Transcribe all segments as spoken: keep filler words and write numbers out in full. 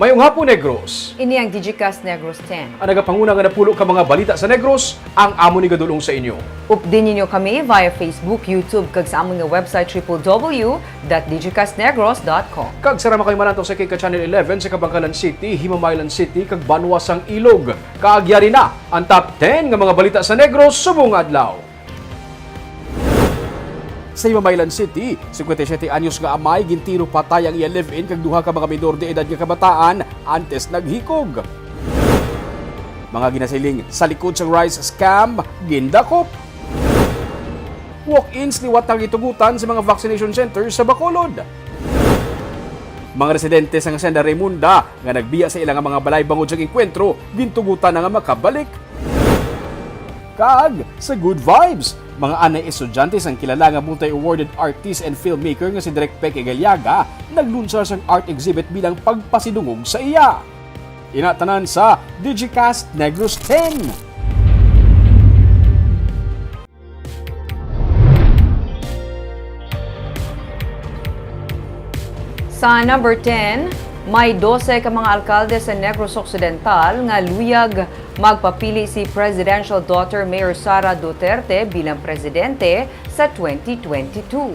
Mayong hapon, Negros. Ini ang Digicast Negros ten. Ang nagapanguna nga napulo ka mga balita sa Negros, ang amon igadul-ong sa inyo. Updi ninyo kami via Facebook, YouTube, kag sa amon nga website, triple W dot digicastnegros dot com. Kag sara man kami malantaw sa K K Channel eleven sa Kabankalan City, Himamaylan City, kag Banwa sang Ilog. Kag yari na ang top ten nga mga balita sa Negros subong adlaw. Sa Himamaylan City, singkwenta y siyete anyos nga amay gintiro patay ang iya live-in kag duha ka mga minor de edad nga kabataan antes naghikog. Mga ginasiling sa likod sang rice scam, gindakop. Walk-ins liwat nga gitugutan sa mga vaccination center sa Bacolod. Mga residente sa Hacienda Raymonda nga nagbiya sa ila nga mga balay bangod sa engkwentro, gintugutan na nga makabalik. Kag sa Good Vibes, mga anay estudyante sang kilala nga multi-awarded artist and filmmaker nga si Direk Peke Galiaga naglunsar sang art exhibit bilang pagpasidungog sa iya. Ina tanan sa Digicast Negros ten. Sa number ten, may dose ka mga alkalde sa Negros Occidental nga luyag magpapili si Presidential Daughter Mayor Sara Duterte bilang presidente sa twenty twenty-two.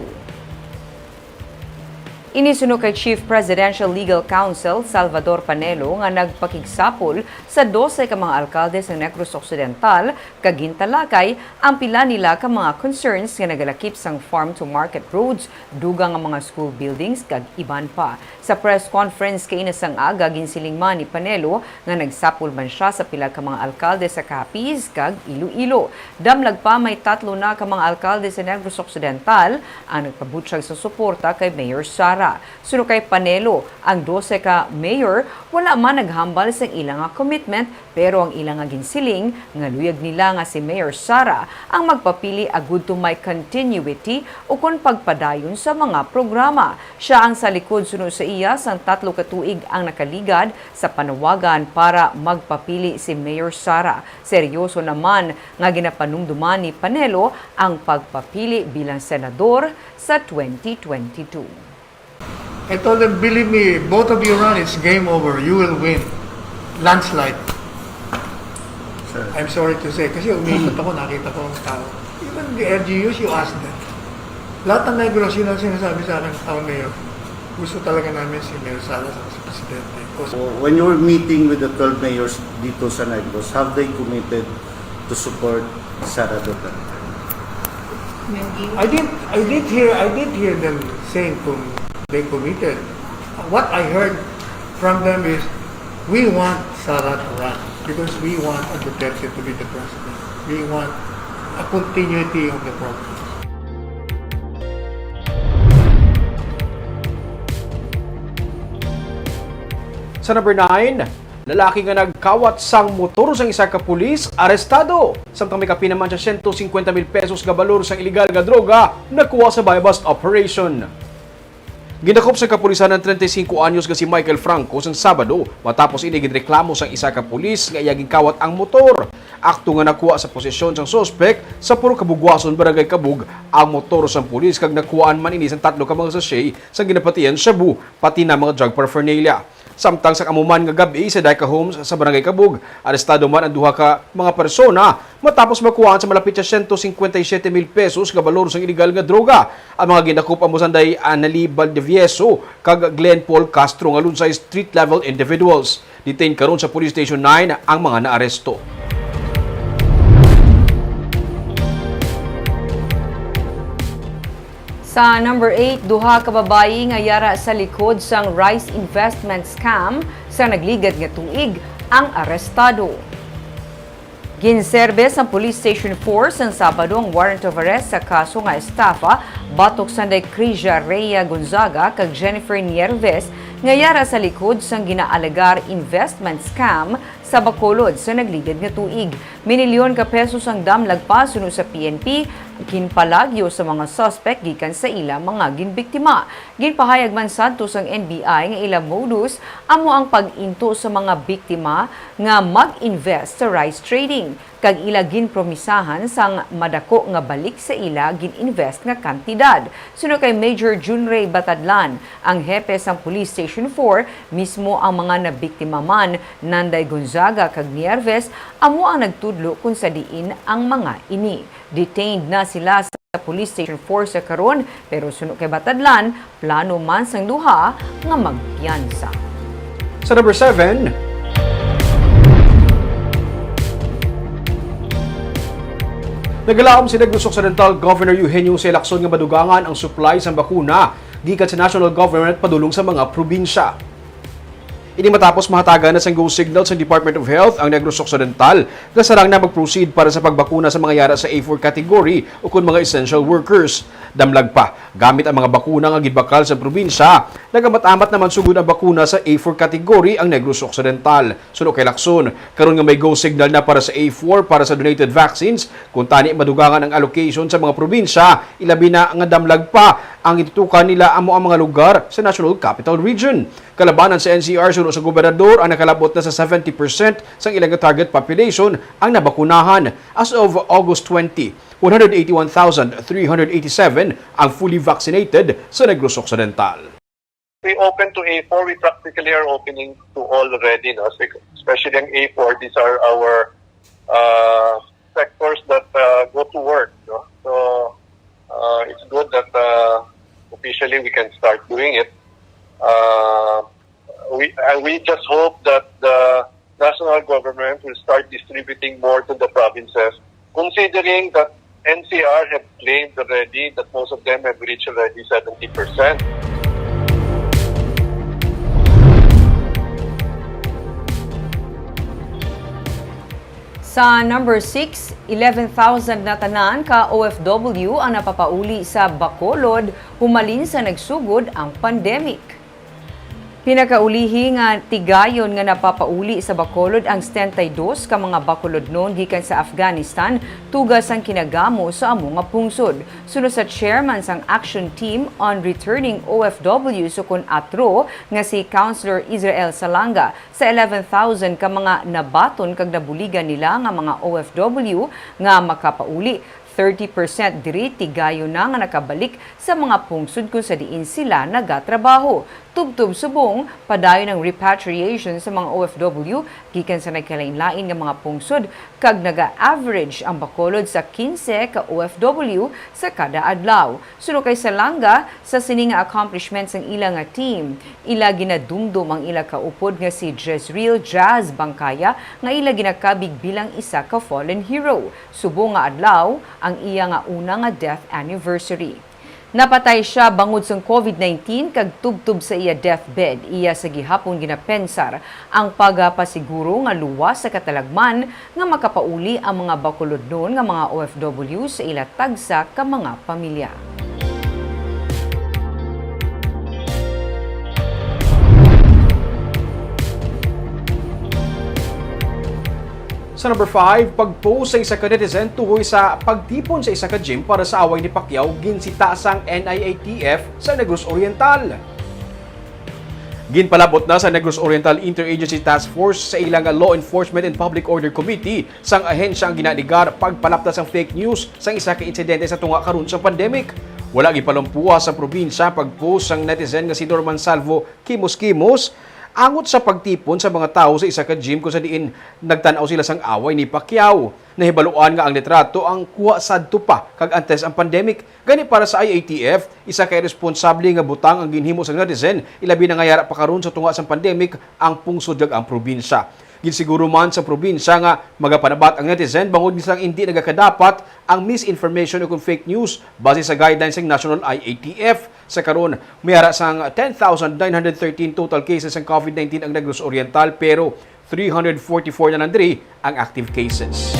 Ini suno kay Chief Presidential Legal Counsel Salvador Panelo nga nagpakigsapol sa dose ka mga alkalde sa Negros Occidental kag gintalakay ang pila nila ka mga concerns nga nagalakip sang farm to market roads, dugang nga mga school buildings kag iban pa. Sa press conference kaina sang aga, ginsiling man ni Panelo nga nagsapol man sia sa pila ka mga alkalde sa Capiz kag Iloilo. Damlag pa, may tatlo na ka mga alkalde sa Negros Occidental ang nagpabutyag sa suporta kay Mayor Sara. Suno kay Panelo, ang dose ka mayor wala man naghambal sang ila nga commitment, pero ang ila nga ginsiling nga luyag nila nga si Mayor Sara ang magpapili agud to may continuity ukon pagpadayon sa mga programa. Sia ang sa likod suno sa iya sang tatlo ka tuig ang nakaligad sa panawagan para magpapili si Mayor Sara. Seryoso naman nga ginapanumduman ni Panelo ang pagpapili bilang senador sa twenty twenty-two. I told them, "Believe me, both of you run, it's game over. You will win. Landslide." Sir. I'm sorry to say, kasi umiikot ako, nakita ko ang tao. Even the L G Us, you ask them. Lahat ng Negros, yun ang sinasabi sa akin, "Tao, Mayor, gusto talaga namin si Mayor Sara sa presidente." O sa When you were meeting with the twelve mayors dito sa Negros, have they committed to support Sara Duterte? I did, I did hear, I did hear them saying com-, they committed. What I heard from them is, "We want Sara to run because we want a Duterte to be the president. We want a continuity of the program." Sa number nine, lalaki nga nagkawat sang motor sang isa ka pulis, arestado. Samtang may kapin naman siya siyento singkwenta mil pesos nga balor sang iligal nga droga, nakuha sa buy-bust operation. Gindakop sang kapulisan ang treinta y cinco anyos nga si Michael Franco sang Sabado, matapos ini ginreklamo sang isa ka pulis nga iya ginkawat ang motor. Akto nga nakuha sa posesyon sang suspek sa Purok Kabugwason, Barangay Kabug, ang motor sang pulis kag nakuhaan man ini sang tatlo ka mga sachet sang ginapatihan shabu, pati na mga drug paraphernalia. Samtang sa amo man nga gab-i sa Daica Homes sa Barangay Kabug, arestado man ang duha ka mga persona matapos makuhaan sa malapit sa siyento singkwenta y siyete mil pesos nga balor sang iligal nga droga. Ang mga gindakop amo sanday Annalie Valdivieso kag Glenn Paul Castro nga lunsay street-level individuals. Detained karon sa Police Station nine ang mga naaresto. Sa number eight, duha ka babayi nga yara sa likod sang rice investment scam sa nagligad nga tuig ang arestado. Ginserbe sang Police Station four sang Sabado ang warrant of arrest sa kaso nga estafa batok sanday Crisia Rhea Gonzaga kag Jennifer Nierves nga yara sa likod sang ginaalegar investment scam sa Bacolod sa nagligad nga tuig. Minilyon ka pesos ang damlag pa suno sa P N P, Ginpalagyo sa mga suspek gikan sa ila mga ginbiktima. Ginpahayag man sadto sang N B I nga ila modus amo ang pag-into sa mga biktima nga mag-invest sa rice trading, kag ila ginpromisahan sang madako nga balik sa ila gin-invest nga kantidad. Suno kay Major Junrey Batadlan, ang hepe sang Police Station four, mismo ang mga nabiktima man, Nanday Gonzaga kag Nierves, amo ang nagtudlo kon sa diin ang mga ini. Detained na sila sa Police Station four sa karon, pero suno kay Batadlan, plano man sang duha nga magpiyansa. Sa number seven, nagalaom si Negros Occidental Governor Eugenio Jose Lacson nga madugangan ang supply sang bakuna gikan sa national government padulong sa mga probinsya. Ini matapos mahatagan na sang go signal sa Department of Health ang Negros Occidental nga sarang na mag-proceed para sa pagbakuna sa mga yara sa A four category ukon mga essential workers. Damlag pa, gamit ang mga bakuna nga gibakal sa probinsya, nagamat-amat naman sugod ang bakuna sa A four category ang Negros Occidental. Suno kay Lacson, karon nga may go signal na para sa A four para sa donated vaccines, kuntani madugangan ang allocation sa mga probinsya, ilabi na nga damlag pa ang gitutukan nila amo ang mga lugar sa National Capital Region. Kalabanan sa N C R, suno sa gobernador, ang nakalabot na sa seventy percent sang ilang target population ang nabakunahan. As of August twenty, one hundred eighty-one thousand three hundred eighty-seven ang fully vaccinated sa Negros Occidental. We open to A four, we practically are opening to all already, no? Spe-, especially ang A four, these are our uh, sectors that uh, go to work, no? So uh, it's good that uh, officially we can start doing it. Uh, we uh, we just hope that the national government will start distributing more to the provinces, considering that N C R have claimed already that most of them have reached already seventy percent. Sa number six, eleven thousand na tanan ka O F W ang napapauli sa Bacolod humalin sa nagsugod ang pandemic. Pinakaulihi nga tigayon nga napapauli sa Bacolod ang setenta y dos ka mga Bacolodnon gikan sa Afghanistan, tuga sang kinagamo sa amo nga pungsod. Suno sa chairman sang Action Team on Returning O F Ws ukon atro nga si Councilor Israel Salanga, sa eleven thousand ka mga nabaton kag nabuligan nila nga mga O F W nga makapauli, thirty percent diri tigayon na nga nakabalik sa mga pungsod kon sa diin sila nagatrabaho. Tubtob subong, padayon ang repatriation sa mga O F W gikan sa nagkalainlain nga mga pungsod, kag naga-average ang Bacolod sa quince ka O F W sa kada adlaw. Suno kay Salanga, sa sini nga accomplishments sang ila nga team, ila ginadumdom ang ila kaupod nga si Jezreel Jazz Bangkaya, nga ila ginakabig bilang isa ka fallen hero. Subong nga adlaw ang iya nga una nga death anniversary. Napatay sia bangod sang covid nineteen kag tubtob sa iya deathbed, iya sa gihapon ginapensar ang pagapasiguro nga luwas sa katalagman nga makapauli ang mga Bacolodnon nga mga O F W sa ila tagsa ka mga pamilya. Sa number five, pag-post sa isa ka netizen tuhoy sa pagtipon sa isa ka gym para sa away ni Pacquiao, ginsita sang N I A T F sa Negros Oriental. Ginpalabot na sa Negros Oriental Interagency Task Force sa ila nga Law Enforcement and Public Order Committee sang ahensya ang ginaaligar pagpalapta sang fake news sang isa ka insidente sa tunga karon sa pandemic. Wala ginpalumpuha sa probinsya pag-post sang netizen nga si Norman Salvo Kimos-Kimos angot sa pagtipon sa mga tawo sa isa ka gym kung sa diin nagtan-aw sila sang away ni Pacquiao. Nahibaluan nga ang litrato ang kuha sadto pa kag antes ang pandemic. Gani, para sa I A T F, isa ka iresponsable nga butang ang ginhimo sang netizen, ilabi na nga yara pa karon sa tunga sang pandemic ang pungsod kag ang probinsya. Ginsiguro man sa probinsya nga magapanabat ang netizen bangod sang indi nagakadapat ang misinformation ukon fake news base sa guidelines sang National I A T F. Sa karon, may ara sang ten thousand nine hundred thirteen total cases sang covid nineteen ang Negros Oriental, pero three hundred forty-four na lang diri ang active cases.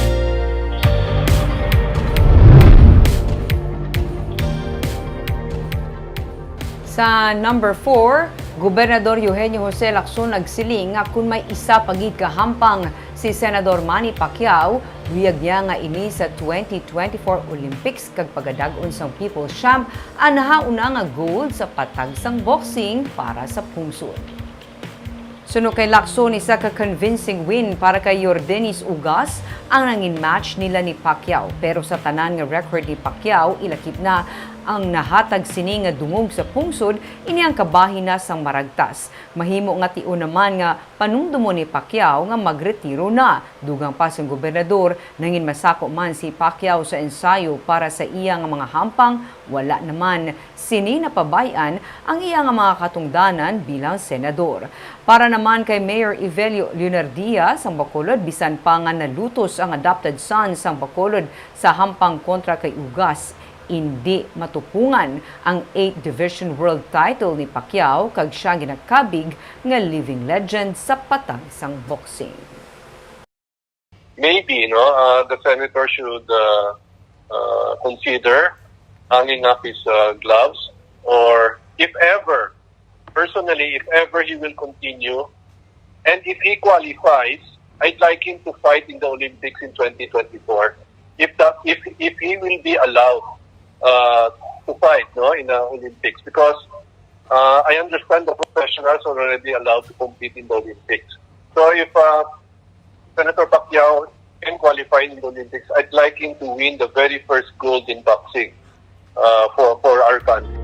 Sa number four, Gobernador Eugenio Jose Lacson nagsiling nga kon may isa pa gid ka hampang Si Senador Manny Pacquiao, luyag niya nga ini sa twenty twenty-four Olympics kag pagadag-on sang People's Champ ang nahauna nga gold sa patag sang boxing para sa pungsod. Suno kay Lacson, isa ka convincing win para kay Yordenis Ugas ang nangin match nila ni Pacquiao. Pero sa tanan nga record ni Pacquiao, ilakip na ang nahatag sini nga dungog sa pungsod, ini ang kabahin na sang maragtas. Mahimo nga tion naman nga panumdumon ni Pacquiao nga magretiro na. Dugang pa sang gobernador, nangin masako man si Pacquiao sa ensayo para sa iya nga mga hampang, wala naman sini napabay-an ang iya nga mga katungdanan bilang senador. Para naman kay Mayor Evelio Leonardia sang Bacolod, bisan pa nga nalutos ang adopted son sang Bacolod sa hampang kontra kay Ugas, indi matupungan ang eighth Division World title ni Pacquiao kag sia ginakabig nga living legend sa patag sang boxing. Maybe, no, uh, the senator should uh, uh, consider hanging up his uh, gloves, or if ever, personally, if ever he will continue, and if he qualifies, I'd like him to fight in the Olympics in twenty twenty-four. If that, if if he will be allowed uh, to fight, no, in the Olympics, because uh, I understand the professionals are already allowed to compete in the Olympics. So if uh, Senator Pacquiao can qualify in the Olympics, I'd like him to win the very first gold in boxing uh, for for our country.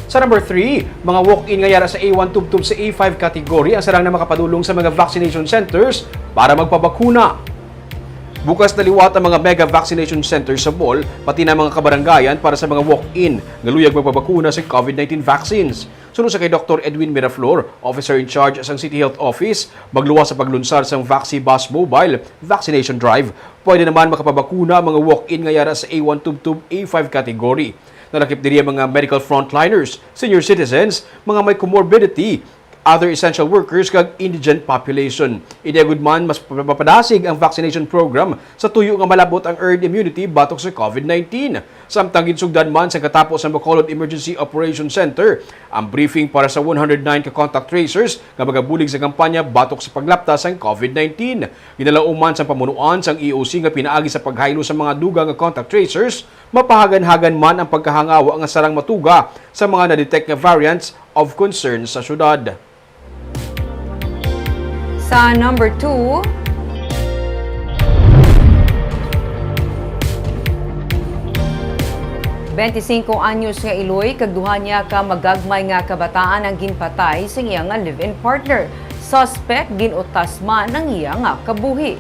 Sa number three, mga walk-in nga yara sa A one tubtob sa A five category ang sarang na makapadulong sa mga vaccination centers para magpabakuna. Bukas na liwat ang mga mega vaccination centers sa mall, pati na mga kabarangayan para sa mga walk-in nga luyag magpabakuna sa COVID nineteen vaccines. Suno sa kay Doktor Edwin Miraflor, Officer in Charge sang City Health Office, magluwas sa paglunsad sang Vaxi Bus Mobile Vaccination Drive, pwede naman makapabakuna ang mga walk-in nga yara sa A one tubtob A five category. Nalakip diri ang mga medical frontliners, senior citizens, mga may comorbidity, other essential workers, kag indigent population. Ini gud man mas mapadasig ang vaccination program sa tuyo nga malab-ot ang herd immunity batok sa COVID nineteen. Samtang ginsugdan man sang katapo sang Bacolod Emergency Operation Center ang briefing para sa one hundred nine ka contact tracers nga magabulig sa kampanya batok sa paglapta sang COVID nineteen. Ginalauman sang pamunuan sang E O C nga pinaagi sa paghaylo sa mga dugang nga contact tracers, mapahagan-hagan man ang pagkahangawa nga sarang matuga sa mga na-detect nga variants of concern sa syudad. Sa number two, twenty-five anyos nga iloy kag duha niya ka magagmay nga kabataan ang ginpatay sa iya nga live-in partner. Suspect, gin-utas man ang iya nga kabuhi.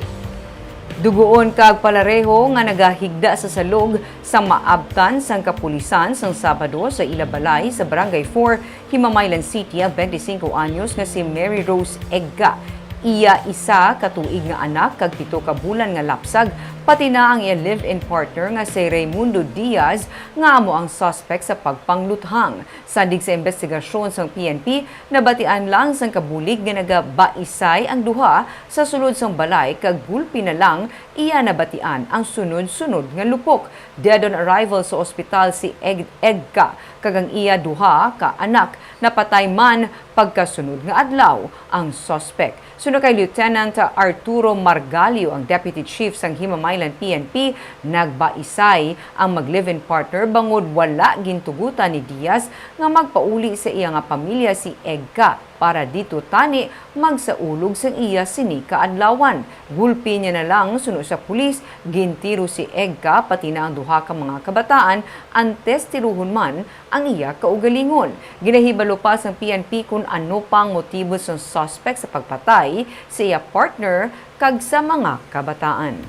Dugoon kag palareho nga nagahigda sa salog sa maabtan sang kapulisan sang Sabado sa ila balay sa Barangay four, Himamaylan City, ang twenty-five anyos nga si Mary Rose Egga. Iya isa ka tuig nga anak kag pito ka bulan nga lapsag, pati na ang iya live-in partner nga si Raymundo Diaz nga amo ang suspect sa pagpangluthang. Sandig sa imbestigasyon sang P N P, nabatian lang sang kabulig nga nagabaisay ang duha sa sulod sang balay kag gulpi na lang iya nabatian ang sunod-sunod nga lupok. Dead on arrival sa ospital si Eg- Egka kag ang iya duha ka anak napatay man pagkasunod nga adlaw ang suspect. Suno kay Lieutenant Arturo Margalio, ang Deputy Chief sang Himamaylan P N P, nagbaisay ang mag-live-in partner bangod wala gintugutan ni Diaz nga magpauli sa iya nga pamilya si Egka para didto tani magsaulog sang iya sini ka adlawan. Gulpi niya na lang, suno sa pulis, gintiro si Egka pati na ang duha ka mga kabataan antes tirohon man ang iya kaugalingon. Ginahibalo pa sang P N P kon ano pa ang motibo sang suspect sa pagpatay sa iya partner kag sa mga kabataan.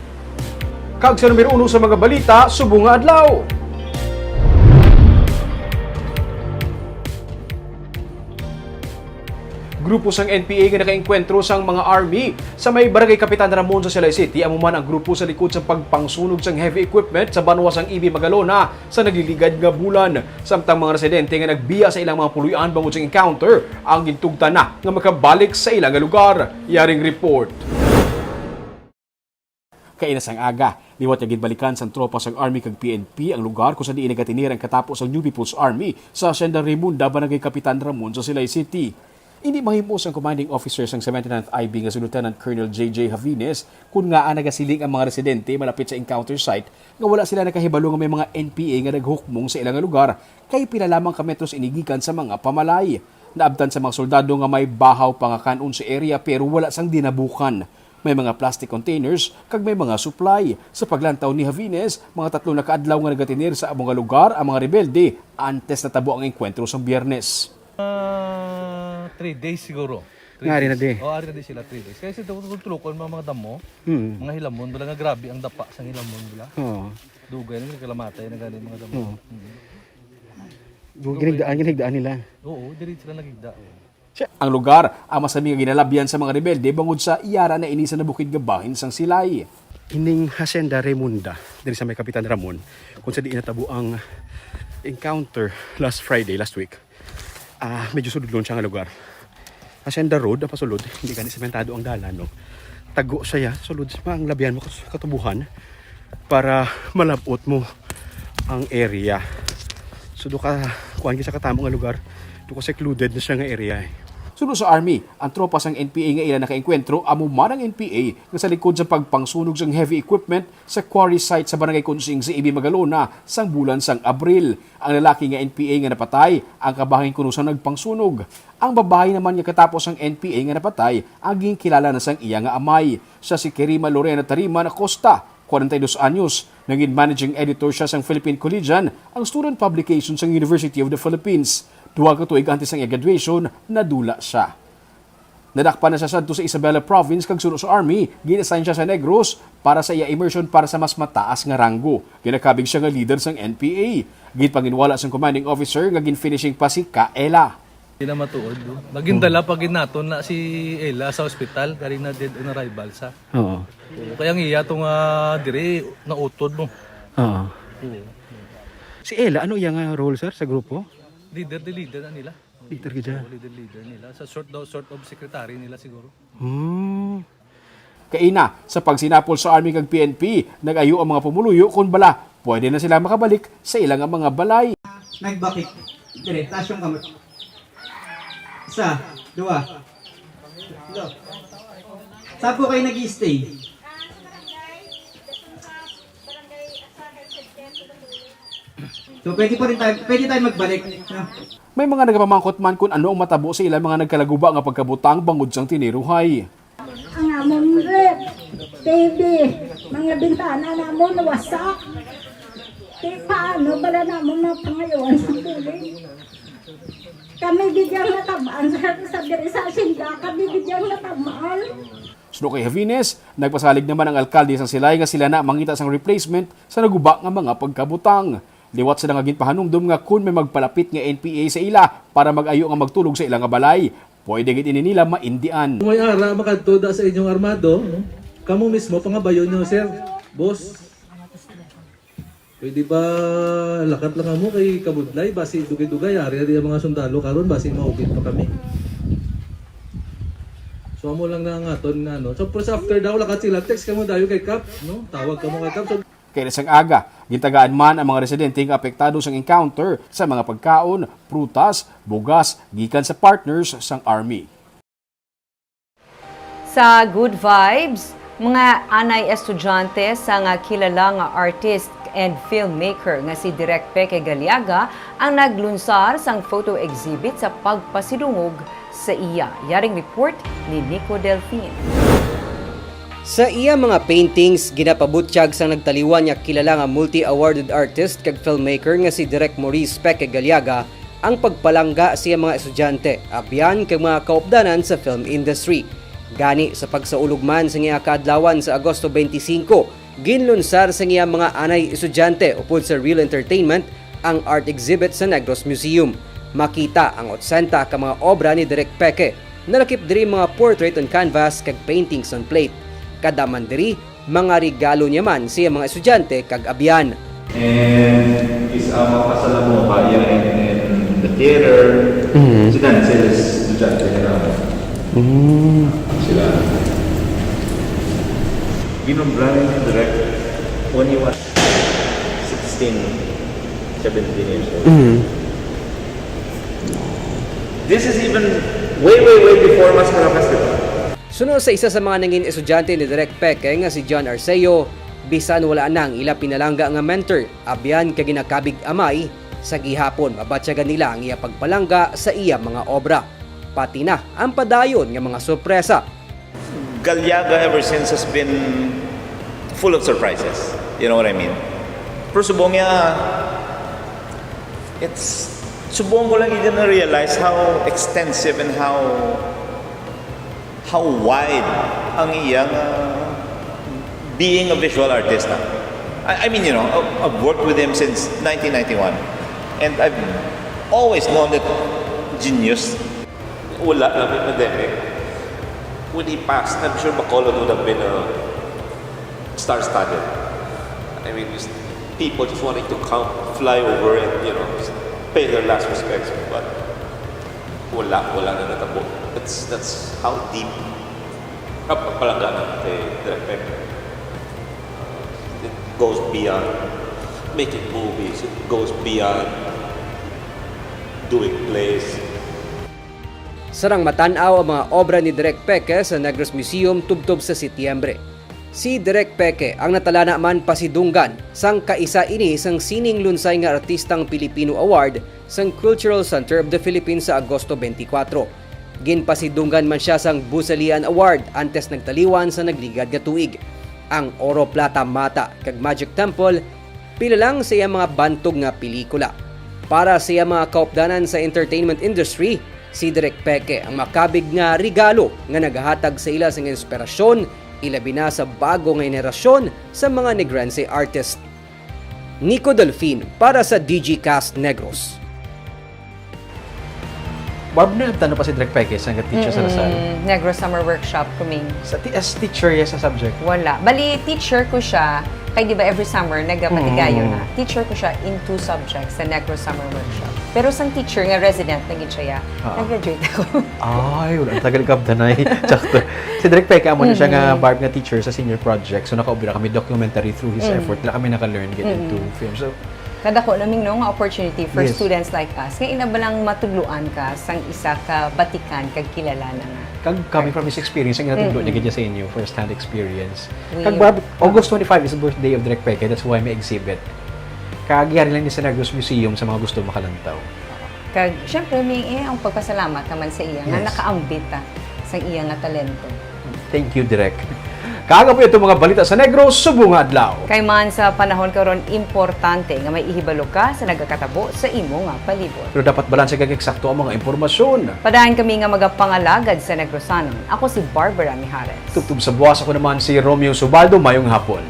Kag sa numero uno sa mga balita subong nga adlaw. Grupo sang N P A nga nakaengkwentro sang mga army sa may Barangay Kapitan Ramon sa Silay City, amo man ang grupo sa likod sa pagpangsunog sang heavy equipment sa banwa sang E B Magalona sa nagliligad nga bulan. Samtang mga residente nga nagbiya sa ilang mga puloy-an bangod sa encounter ang gintugtan na nga makabalik sa ila nga lugar. Yaring report. Kaina sang aga, Liwat nga ginbalikan sang tropa sang Army kag P N P ang lugar kung sa diin nagatener ang katapo sang New People's Army sa Hacienda Raymunda, Barangay Kapitan Ramon sa Silay City. Indi mahimo sang commanding officer sang seventy-ninth I B nga si Lieutenant Colonel J J Javines kon ngaa nagasiling ang mga residente malapit sa encounter site nga wala sila nakahibalo nga may mga N P A nga naghukmong sa ila nga lugar, kay pila lamang ka metros ini gikan sa mga pamalay. Naabtan sa mga soldado nga may bahaw pa nga kan-on sa area pero wala sang dinabukan. May mga plastic containers kag may mga supply. Sa paglantaw ni Javines, mga tatlo na ka adlaw nga nagatener sa amo nga lugar ang mga rebelde antes natabo ang engkwentro sang Biyernes. Ah, three days siguro. Three Nga rin na days. di. Oh, ari na di sila, three days. Kasi ito, tulukon mga, mga damo, Hmm. mga hilamon, wala nga grabe ang dapa sang hilamon, wala. Oo. Dugay na, nagkalamatay na gani mga damo. Oo. Mm. Ginigdaan, ginigdaan nila. Oo, diri sila nagigda. Ang lugar ang masami nga ginalabyan sa mga rebelde bangod sa yara na ini sa nabukid nga bahin sang Silay. Ining Hacienda Raymunda, diri sa may Kapitan Ramon, kung sa diin natabo ang encounter last Friday, last week. Ah, medyo sudlon siya nga lugar. Hacienda Road ang pasulod, hindi gani sementado ang dalan, no. Tago siya, sulod sa ang labyan mo kas- katubuhan para malabot mo ang area. So do ka kuan sa katamo nga lugar, do ka secluded na siya nga area. Eh. Suno sa Army, ang tropa sang N P A nga ila nakaengkwentro amo man ang N P A nga sa likod sa pagpangsunog sang heavy equipment sa quarry site sa Barangay Kunsing sa Ibi Magalona sang bulan sang Abril. Ang lalaki nga N P A nga napatay ang kabahin kuno sa nagpangsunog. Ang babayi naman nga katapo sang N P A nga napatay ang ginkilala na sang iya nga amay. Siya si Kerima Lorena Tariman Acosta, kwarenta y dos anyos. Naging managing editor siya sang Philippine Collegian, ang student publication sang University of the Philippines. Duha ka tuig antes sang iya graduation, nadula siya. Nadakpan na siya sadto sa Isabela Province kag suno sa Army, gin-assign siya sa Negros para sa iya immersion para sa mas mataas nga ranggo. Ginakabig siya nga leader sang N P A. Ginpanginwala sang commanding officer nga gin-finishing pa si Kaela. Hindi na matuod. Nagindala pa gid naton na si Ella sa ospital, kari na dead on arrival sa. Oo. Oo, kaya ang iya to nga diri nautod mo. Oo. Oo. Si Ella, ano iya nga role, sir, sa grupo? Leader, the leader na nila. Leader gid siya. Oo, leader, leader nila. Sa sort daw, sort of secretary nila siguro. Hmm. Kaina, sa pagsinapol sa Army kag P N P, nag-ayo ang mga pumuluyo kon bala pwede na sila makabalik sa ila nga mga balay. Nagbakik. Dire, taas yung kamot. Isa, dua. Tatlo. Saan po kayo nag-i-stay? So, pwede pa rin tayo, pwede tayo magbalik. No? May mga nagapamangkot man kung ano ang matabo sa ilang mga nagkalaguba nga pagkabutang bangod sang tiniruhay. Ang amon ref, T V, mga bintana namon wasak. Di paano bala namon mapangayoan sa bulig? Kami gid yang natabaan sa, sa diri sa asyenda, kami gid yang natabaan. Suno kay Javines, nagpasalig naman ang alkalde sang Silay nga sila na mangita sang replacement sa naguba nga mga pagkabutang. Liwat sila nga ginpahanumdom nga kon may magpalapit nga N P A sa ila para mag-ayo nga magtulog sa ila nga balay, pwede gid ini nila maindian. Kung may ara makadto da sa inyong armado, no? Kamo mismo pangabayon nyo, sir, boss. Pwede ba lakat lang mo kay kabudlay, basi dugay-dugay ari ari ang mga sundalo karon, basi maugit pa kami. So amo lang na ang aton nga ano. So first after daw lakat sila, text kamo dayo kay Kap, no? Tawag kamo kay Kap. So, Kay sang aga, gintagaan man ang mga residente nga apektado sang encounter sa mga pagkaon, prutas, bugas gikan sa partners sang Army. Sa Good Vibes, mga anay estudyante sang kilala nga artist and filmmaker nga si Direk Peke Galiaga ang naglunsar sang photo exhibit sa pagpasidungog sa iya. Yaring report ni Nico Delfin. Sa iya mga paintings, ginapabutyag sang nagtaliwan nga kilala nga multi-awarded artist kag filmmaker nga si Direk Maurice Peke Galiaga ang pagpalangga sa iya mga estudyante, abyan kag mga kaupdanan sa film industry. Gani, sa pagsaulog man sa iya kaadlawan sa Agosto twenty-five, ginlunsar sa iya mga anay estudyante upod sa Real Entertainment ang art exhibit sa Negros Museum. Makita ang otsenta ka mga obra ni Direk Peke. Nalakip diri mga portrait on canvas kag paintings on plate. Kada man diri, mga regalo niya man sa iya mga estudyante kag abyan. And is ang mapasalamuha iya in, in the theater. Mhm. Si Denzel is estudyante nila. Mm. Sila. Ginumbran ni Direk When he was sixteen, seventeen years old. Mm-hmm. This is even way, way, way before Mascara Festival. Suno sa isa sa mga nangin estudyante ni Direk Peque nga si John Arceo, bisan wala na ang ila pinalangga nga mentor, abyan ka ginakabig amay, sa gihapon mabatyagan nila ang iya pagpalangga sa iya mga obra, pati na ang padayon nga mga sorpresa. Galiaga ever since has been full of surprises. You know what I mean? Pero subong niya, it's, subong ko lang gid na-realize how extensive and how how wide ang iyang uh, being a visual artist na. I, I mean, you know, I've worked with him since nineteen ninety-one, and I've always known that genius. Wala na may pandemic. When he passed, I'm sure Bacolod would have been a star-studded. I mean, just people just wanting to come, fly over, and you know, just pay their last respects. But wala, wala na natabo. That's that's how deep ang pagpalangga na kay Direk Peque. It goes beyond making movies. It goes beyond doing plays. Sarang matan-aw ang mga obra ni Direk Peque sa Negros Museum tubtob sa Setyembre. Si Direk Peque ang natalana man pasidunggan sang kaisa ini sang sining lunsay nga artistang Pilipino Award sang Cultural Center of the Philippines sa Agosto twenty-four. Ginpasidunggan man siya sang Busalian Award antes nagtaliwan sa nagligad nga tuig. Ang Oro Plata Mata kag Magic Temple, pila lang sa iyang mga bantog nga pelikula. Para sa iyang mga kaupdanan sa entertainment industry, si Direk Peque ang makabig nga regalo nga nagahatag sa ila sang inspirasyon, ilabi na sa bago nga henerasyon sa mga Negrense artist. Nico Delfin para sa Digicast Negros. Barb, naabtan na pa si Direk Peque sa nga teacher sa Lasal? Mm, Negros Summer Workshop, Kuming. Sa ti- as teacher ya sa subject? Wala. Bali, teacher ko siya. Kay di ba every summer, nagapatigayon Mm. na. Teacher ko siya in two subjects sa Negros Summer Workshop. Pero sang teacher nga resident na gid siya, ya, Ah. nag-graduate ako. Ay, wala. Ang tagal ka abdanay. Sakto. Si Direk Peque, amo na siya nga Mm-hmm. Barb nga teacher sa senior project. So, nakaobra kami documentary through his Mm. effort. Wala kami naka-learn get into Mm-hmm. film. So, Kadako naming no nga opportunity for Yes. students like us nga ina ba lang matudloan ka sang isa ka batikan kag kilala na nga. Kag coming from his experience, ang inatudlo niya gid sa inyo, first-hand experience. We- Kag Barb, August twenty-five is the birthday of Direk Peque, that's why may exhibit. Kag yari lang ni sa Negros Museum sa mga gusto makalantaw. Kag syempre may eh, ang pagpasalamat naman sa iya nga Yes. nakaambit ta sa iya nga talento. Thank you, Direk. Kag amo itong mga balita sa Negros subong nga adlaw. Kay man sa panahon karon, importante nga may ihibalo ka sa nagakatabo sa imo nga palibot. Pero dapat balanse kag eksakto ang mga impormasyon. Padayon kami nga magapangalagad sa Negrosanon. Ako si Barbara Mijares. Tubtob sa buwas, ako naman si Romeo Subaldo. Mayong hapon.